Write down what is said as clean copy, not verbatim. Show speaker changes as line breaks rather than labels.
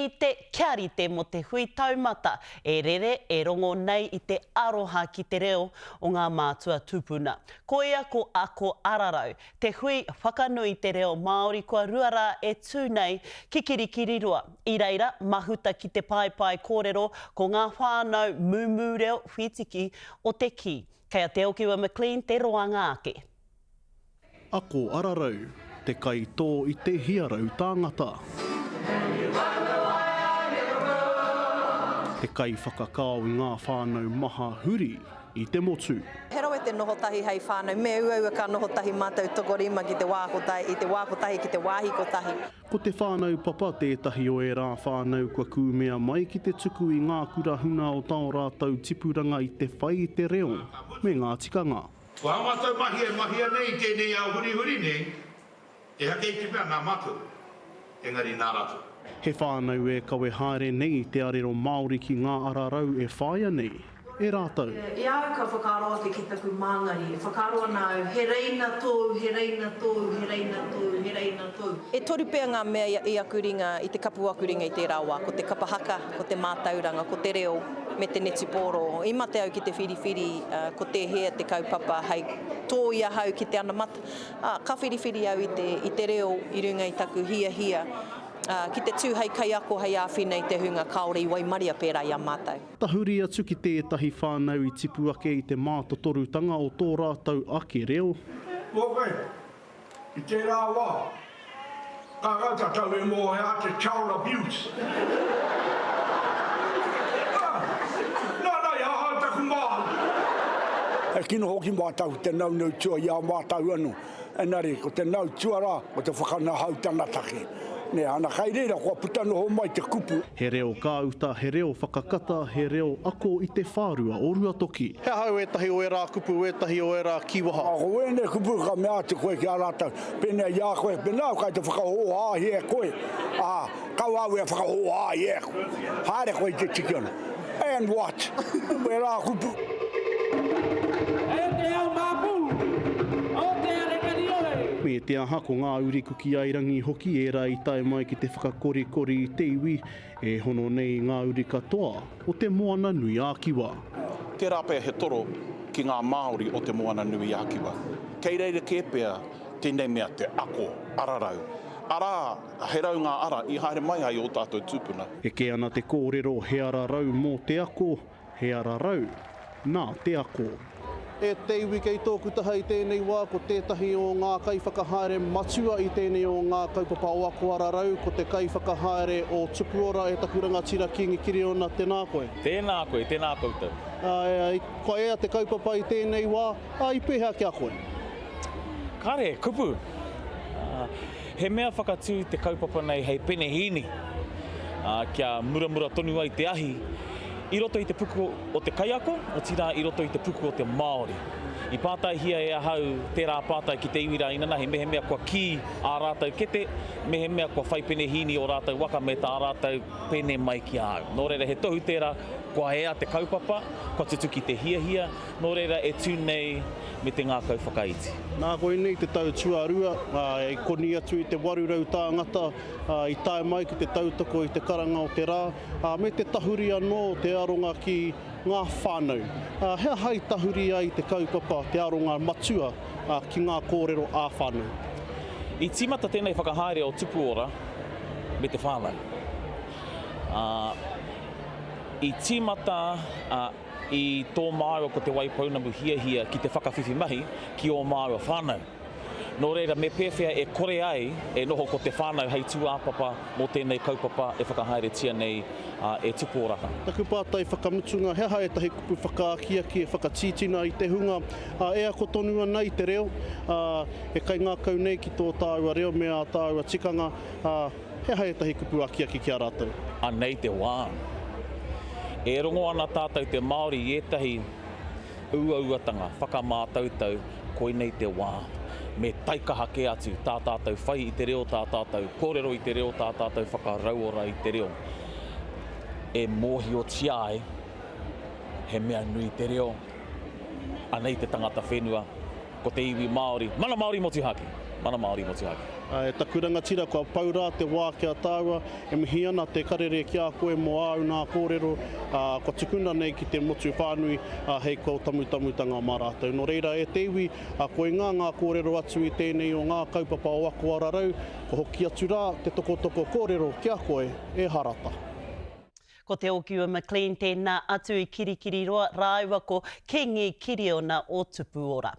rite, kia rite mō te hui taumata e rere, e rongo nei i te aroha ki te reo o ngā mātua tupuna. Koia ko Ako Ararau, te hui whakanui te reo Māori kua rua rā e tū nei ki Kirikiriroa. I reira, mahuta ki te paepae kōrero ko ngā whānau mūmū reo whītiki o te kī. Kei a Te Okiwa McLean te roanga ake.
Ako Ararau, te kaitō i te hiarau tāngata. Te kaiwhakakao i ngā whānau maha huri i te motu.
He rawe te noho tahi hei whānau, me uaua ka noho tahi mātou tokorima ki te wā kotahi, i te wā kotahi ki te wāhi kotahi.
Ko te whānau Papa tētahi o ērā whānau kua kūmea mai ki te tuku i ngā kura huna o tā rātou tipuranga i te whai i te reo me ngā tikanga.
Ko ā mātou mahi e mahia nei i tēnei ao hurihuri nei, ehake i te mea nā mātou, engari nā rātou.
He whānau e kawe haere nei i te arero Māori ki ngā ara rau e whāia nei e rātou.
I a au ka whakaaro ake ki taku māngari, e whakaaro ana au, he reina tōu, he reina tōu, he reina tōu, he reina tōu.
E toru pea ngā mea i aku ringa, i te kapu o aku ringa i tērā wā, ko te kapa haka, ko te mātauranga, ko te reo, me te netipōro. I mate au ki te whiriwhiri ko tēhea te kaupapa hei tō i ahau ki te anamata, ā, ka whiriwhiri au i te, i te reo i runga i taku hiahia ki te tū hei kaiako, hei āwhina i te hunga kāore i waimaria pērā i a mātou.
Tahuri atu ki tētahi whānau i tipu ake i te mātotorutanga o tō rātou ake reo.
Ok, i tērā wā, ka rau tātou e mōhea te child abuse. Ah, nāna i hahau taku māhu.
He kino hoki mātou te naunau tua i a mātou anō. Engari, ko te nau tuarā, ko te whakanahau tana take. Nē, ana kai reira kua puta noho mai te kupu.
He reo kāuta, he reo whakakata, he reo ako i te whārua o Ruatoki.
He aha au ētahi o ērā kupu, ētahi o ērā kīwaha?
Ko wēnei kupu ka mea atu koe ki a rātou, pēnei i a koe, pēnā au kai te whakahōhāhia e koe, ā, kaua au e whakahōhāhia e koe. Haere koe i te tikiana. And what? Wērā kupu.
E te ao māpū, o te Arekarioe.
Me te aha, ko ngā uri Kuki-ā-Irangi hoki ērā i tae mai ki te whakakorikori i te iwi e hono nei i ngā uri katoa o Te Moana-nui-ā-Kiwa.
Tērā pea he toro ki ngā Māori o Te Moana-nui-ā-Kiwa. Kei reira kē pea tēnei mea te ako ararau. Arā, he rau ngā ara i haere mai ai ō tātou tūpuna.
Eke ana te kōrero he ara rau mō te ako, he ara rau nā te ako.
E te iwi kei tōku taha i tēnei wā, ko tētahi o ngā kaiwhakahaere matua i tēnei o ngā kaupapa o Ako Ara Rau, ko te kaiwhakahaere o Tupuora e taku rangatira Kingi Kiriona, tēnā koe.
Tēnā koe, tēnā koutou.
Ā, kua ea te kaupapa i tēnei wā, ā, i pēhea ki a koe?
Kare, kupu. He mea whakatū te kaupapa nei hei penehīni, ā, kia muramura tonu ai te ahi i roto i te puku o te kaiako, otirā i roto i te puku o te Māori. I pātaihia e ahau tērā pātai ki te iwi rā inanahi mehemea kua kī ā rātou kete, mehemea kua whai penehīni ō rātou waka me tā rātou pene mai ki a au. Nō reira he tohu tērā kua ea te kaupapa, kua tutuki te hiahia, nō reira e tū nei me te ngākau whakaiti.
Nā, koinei te tau tuarua, ā, i koni atu i te 800 tāngata, ā, i tae mai ki te tautoko i te karanga o te rā, ā, me te tahuri anō te aronga ki ngā whānau. Ā, he aha i tahuri ai te kaupapa, te aronga matua, ā, ki ngā kōrero ā-whānau?
I tīmata tēnei whakahaere o Tupuora me te whānau. Ā, i tīmata, ā, i tō māua ko Te Waipounamu hiahia ki te whakawhiwhi mahi ki ō māua whānau. Nō reira, me pēwhea e kore ai e noho ko te whānau hei tūāpapa mō tēnei kaupapa e whakahaeretia nei e Tupuora?
Taku pātai whakamutunga, he aha ētahi kupu whakaakiaki e whakatītina i te hunga e ako tonu ana i te reo, e kaingākau nei ki tō tāua reo me ā tāua tikanga, He aha ētahi kupu akiaki ki a rātou?
Anei te wā. E rongo ana tātou te Māori i ētahi uauatanga whakamātautau, koinei te wā. Me taikaha kē atu tā tātou whai i te reo, tā tātou kōrero i te reo, tā tātou whakarauora i te reo. E mōhiotia ai he mea nui te reo. Anei te tangata whenua, ko te iwi Māori. Mana Māori motuhake! Mana Māori motuhake!
E taku rangatira, kua pau rā te wā ki a tāua, e mihi ana te karere ki a koe mō āu nā kōrero, ā, kua tukuna nei ki te motu whānui, ā, hei kōtamutamutanga mā rātou. Nō reira, e te iwi, ā, koinā ngā kōrero atu i tēnei o ngā kaupapa o Ako Ararau, kua hoki atu rā te tokotoko kōrero ki a koe, e Harata.
Ko Te Okiua McLean tēnā atu i Kirikiriroa rāua ko Kingi Kiriona o Tupuora.